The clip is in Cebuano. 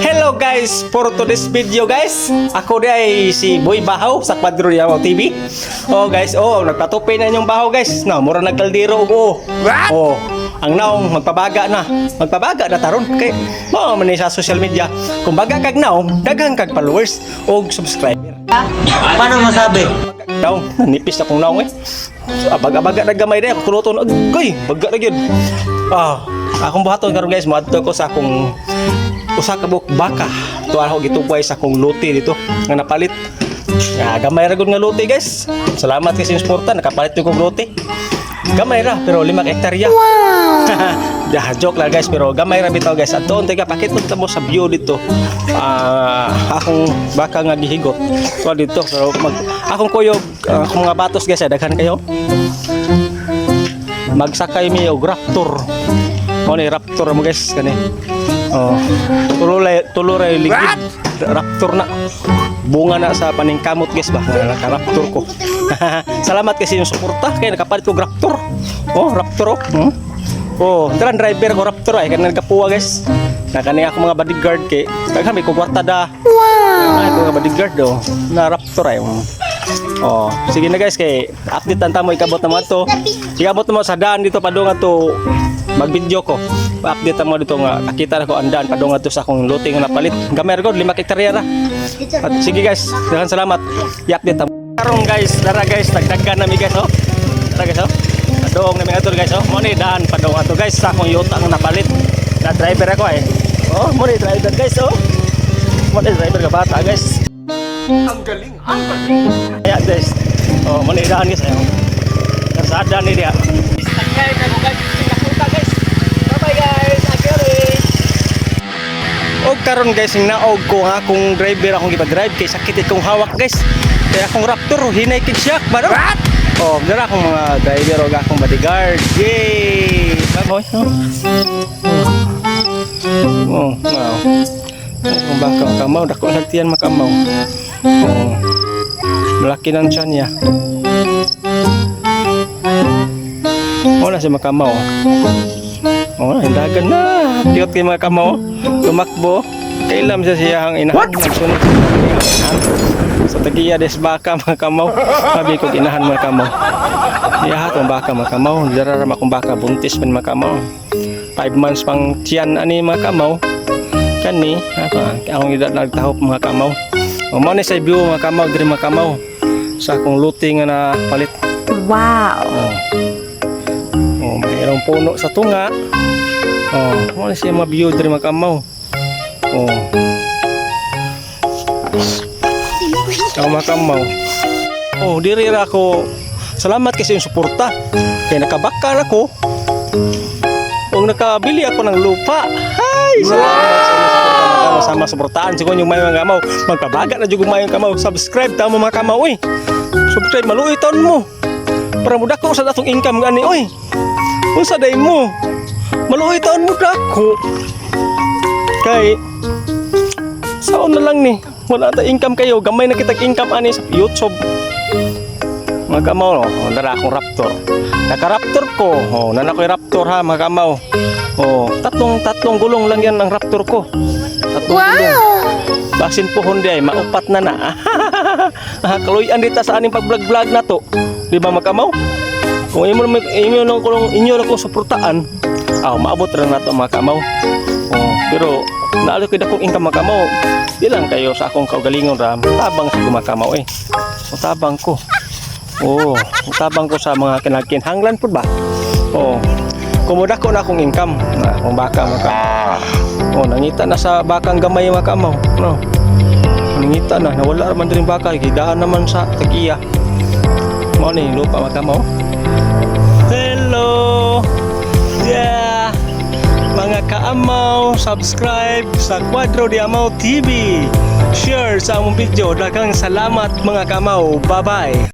Hello guys, for today's video guys, ako di ay si Boy Bahaw sa Kwadro Yaw TV. Oh guys, oh nagpatupi na inyong bahaw guys. No, mura nagkaldero og oh. What? Oh, ang naong magpabaga na. Magpabaga na taron kay mao man ni sa social media. Kung baga kag naong, daghan kag followers og subscriber. Paano masabi? Naong, nanipis akong naong eh. So, abaga-abaga na gamay na ako kuluton. Agoy, baga na gyud. Ah, akong buhaton karon guys, moadto ko sa akong usa ka buok baka. Tuwa ako gitubay sa akong luti dito nga napalit. Nga gamay ra gud nga luti guys. Salamat kay sa suporta, nakapalit ko og luti. Gamay ra pero 5 ka hektarya. Wow. Yeah, joke lang guys, pero gamay ra bitaw guys. Adtoon teka pakita mo sa view dito. Ah, akong baka nga gihigot. So dito pero mag akong kuyog, akong mga batos guys, daghan kayo. Magsakay mi og Raptor. Mo ni Raptor mo guys kani. Oh, tulo tulo ray ligid. Raptor na. Bunga na sa paningkamot guys ba. Naka Raptor ko. Salamat kasi yung suporta kay nakapalit ko og Raptor. Oh, Raptor oh. Oh, tara driver ko Raptor ay kanang nagkapuwa guys. Nakani ako mga bodyguard kay daghan may ko kwarta da. Wow. Ay, mga bodyguard oh. Na Raptor ay. Oh. Oh, sige na guys kay update tan mo ikabot na mo ato. Ikabot na mo sa daan dito padung ato mag-video ko. Pa-update mo dito nga nakita na ko ang daan padung ato sa akong luti nga napalit. Gamay ra gud 5 hektarya ra. At sige guys, daghang salamat. I-update ta mo. Karon guys, dara guys, dagdagan nami guys oh. Dara guys oh. Padung nami ato guys oh. Mo ni daan padung ato guys sa akong yuta nga napalit. Na driver ako eh. Oh, mo ni driver guys oh. Mo ni driver ka bata guys. Ang galing, ang galing. Kaya guys, oh, mo ni daan guys ayo. Karsada ni dia. Guys, ako guys, nakita guys. Bye bye guys. Agere. Og karon guys, ing naog ko nga akong driver akong gipa-drive kay sakit ikong hawak guys. Kaya akong Raptor hinay kid siya ba no? What? Oh, dara akong mga driver og akong bodyguard. Yay! Bye. Oh. Oh, wow. Akong baka kamaw, dako nagtiyan makamaw. Oh. Malaki ng tiyan niya. Wala siya makamaw. Oh, hindagan na. Cute kay mga kamaw. Tumakbo. Kailam siya siyang inahan. What? Nagsunod siya sa inahan. Sa tagiya des baka mga kamaw. Sabi ko inahan mga kamaw. Iya tong baka mga kamaw. Dara ra akong baka buntis man mga kamaw. 5 months pang tiyan ani mga kamaw. Kani ako akong edad nagtahop mga kamaw. O mo ni sa view mga kamaw diri mga kamaw sa akong luti nga na palit. Wow. Oh. Oh, mayroong puno sa tunga. Oh, mo ni siya mga view diri mga kamaw. Oh. Ako mga kamaw. Oh, diri ra ako. Salamat kasi yung suporta. Kaya nakabakal ako. Kung nakabili ako ng lupa. Hay, salamat sa inyong suporta mga kamaw. Sama suportaan siguro yung mayong kamaw. Magpabaga na jud mayong kamaw. Subscribe ta mo mga kamaw oy. Subscribe maluoy taon mo. Para mo dako sa datong income gani oy. Unsa day mo? Maluoy taon mo dako. Kay saon na lang ni. Wala ta income kayo. Gamay na kitag income ani sa YouTube. Mga kamaw, no? Oh, dara akong Raptor. Naka-Raptor ko. Oh, nana ko'y Raptor ha, mga kamaw. Oh, tatlong tatlong gulong lang yan ang Raptor ko. Tatlong gulong. Basin po hundi ay maupat na na. Ah, kaluyan dita sa aning pag-vlog-vlog na to. Di ba mga kamaw? Kung imo imo lang kung inyo lang kong suportaan, ah, maabot ra nato mga kamaw. Oh, pero naalo kay dakong income mga kamaw. Di lang kayo sa akong kaugalingon ra, tabang sa gumakamaw eh. O tabang ko. Oo, tabang ko sa mga kinahanglan pud ba? Oo. Kumuda ko na akong income na akong baka mga. Oh, nangita na sa bakang gamay mga kamaw, no. Nangita na, nawala raman din baka, gidaan naman sa tagiya. Mao ni lupa mga kamaw. Hello. Yeah. Mga kaamaw, subscribe sa Kwadro di Amaw TV. Share sa among video. Daghang salamat mga kamaw. Bye-bye.